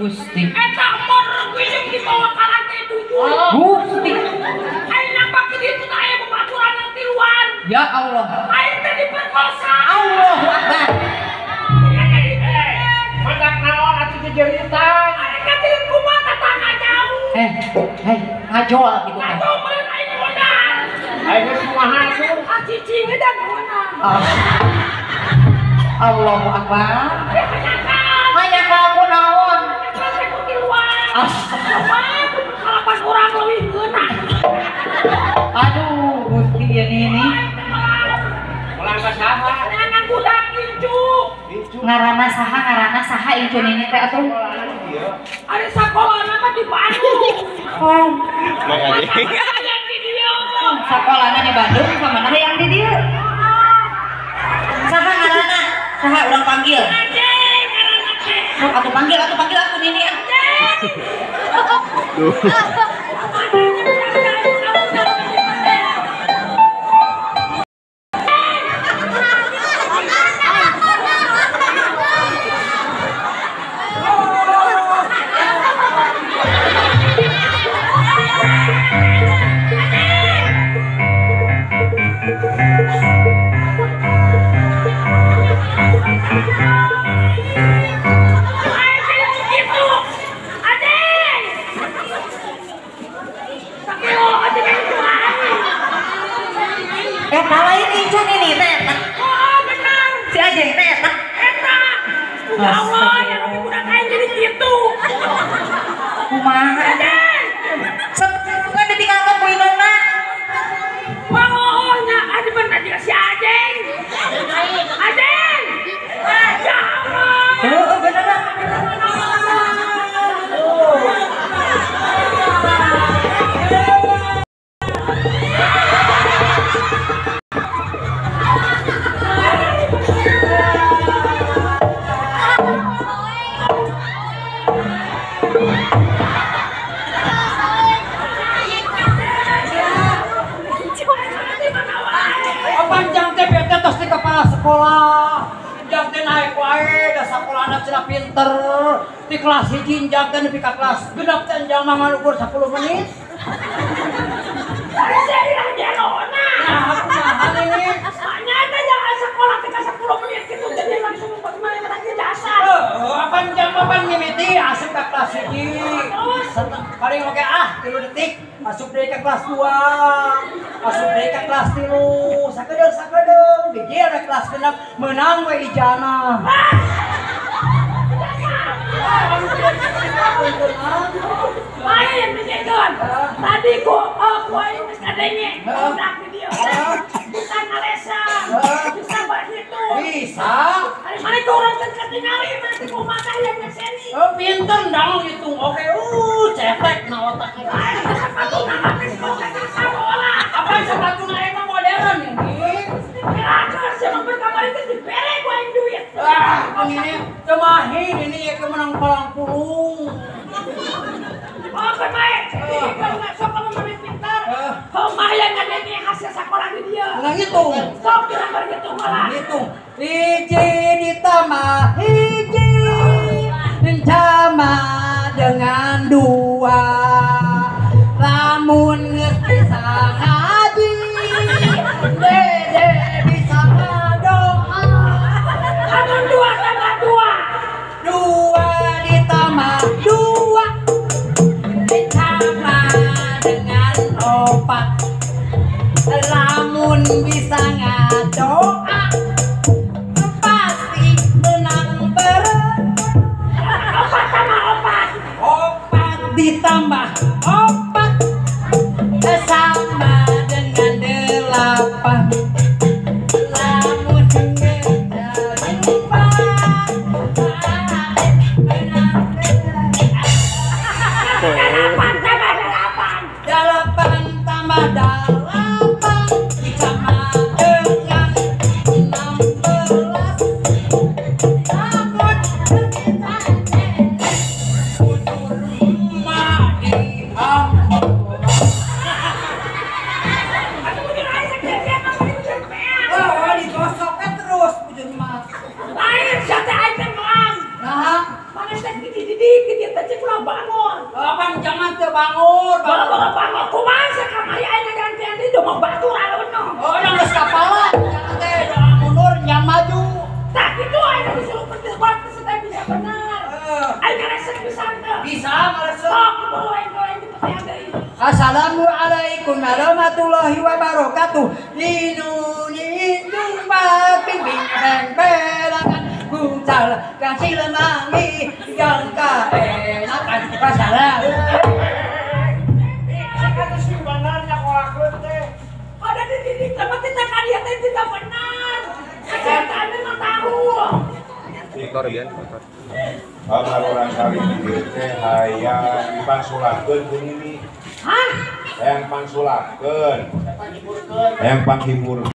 Gusti. Eta mor guling dibawa ka lantai 7. Gusti. Aing nampak di ditu teh aya babaturan tiluan. Ya Allah. Aing teh diperkosa. Allahu Akbar. Matak naon atuh jejeritan. Aing katirin kumaha tetangga jauh. Hei, ngajol gitu teh. Atuh meureun aing modal. Aing geus kumaha atuh? Ah cicing we da meunang. Allahu Akbar. Hayang ku naon? Astagfirullah. Orang leuwih ngeunah. Aduh, Gusti ieu nini. Ulang ka saha? Neangan budak incu. Ngaranna saha incu nini teh atuh? Ari sakolana mah di Bandung. Oh. Hayang di dieu. Sakolana di Bandung samana hayang di dieu? Saha ngaranna? Saha urang panggil? Sok atuh panggil aku nini ah. Duh. Ya Allah, ya Rabbi budak aing jadi kitu. Kumaha? Kan ditinggalkeun ku indungna. Wah, nya adi bener juga si Ajeng. Ajeng. Ya Allah. Heeh, bener. Sekolah jang teh naik wae da sakolana cenah pinter di kelas hiji jang teh nepi ka kelas genep teh jang mah ngalukur 10 menit. Ari daerah jelona. Nah, kumaha ini? Nya teh jangan sekolah teh ka 10 menit kitu jadi langsung bagaimana mata jasa. Heuh, apan jang mah pan mimiti asup ka kelas hiji. Paling oge ah 3 detik asup deui ka kelas 2. Asup deui ka kelas 3. Sakedeung biji ada kelas genep menang we ijana. Lain mikirkeun. Tadi ku aku aing geus kadenge budak di dieu. Bisa ngalesan, bisa berhitung. Bisa. Ari mana ku urang teh katingali mana teh kumaha yang nyekseni. Oh pinter ndang hitung. Oke, cetek na otakna. Sepatuna mah geus sakola. Apa sepatuna emang modern ini? Kirakan sih emang berkamar itu dibere ku aing duit. Ah, ini cemahin ini ya kemenang palang pulung. Oh, kemain. Kalau nggak sok kamu main pintar. Kau yang ngadenge hasil sekolah di dia. Nggak ngitung. Sok kira berhitung malah. Ngitung. Hiji ditambah hiji sama dengan 2. Lamun geus bisa ngaji, dede bisa ngadoa. Lamun 2 tambah 2. 2 ditambah 2 sama dengan 4. Lamun bisa ngadoa pasti menang. mah bangun. Abang jangan teu bangun. Boro-boro bangun kumaha sia kamari aing ngagantian deui mah batur alunno. Oh, yang geus kapala jangan teh jangan mundur, jangan maju. Tah kitu aing disuruh berdebat teh bisa bener. Aing ngaresep pisan teh. Bisa ngaresep. Sok boro aing goreng di petian deui. Assalamualaikum warahmatullahi wabarakatuh. Inuni jumpa bimbing pengpelangan bucal kasih lemangi yang kaenakan masalah. Ada dididik sama kita kalian teh tidak benar. Kecintaan memang tahu. Motor ya, motor. Baru kali ieu teh hayang dipangsulakeun ku nini. Hah? Hayang pangsulakeun. Hayang panghibur.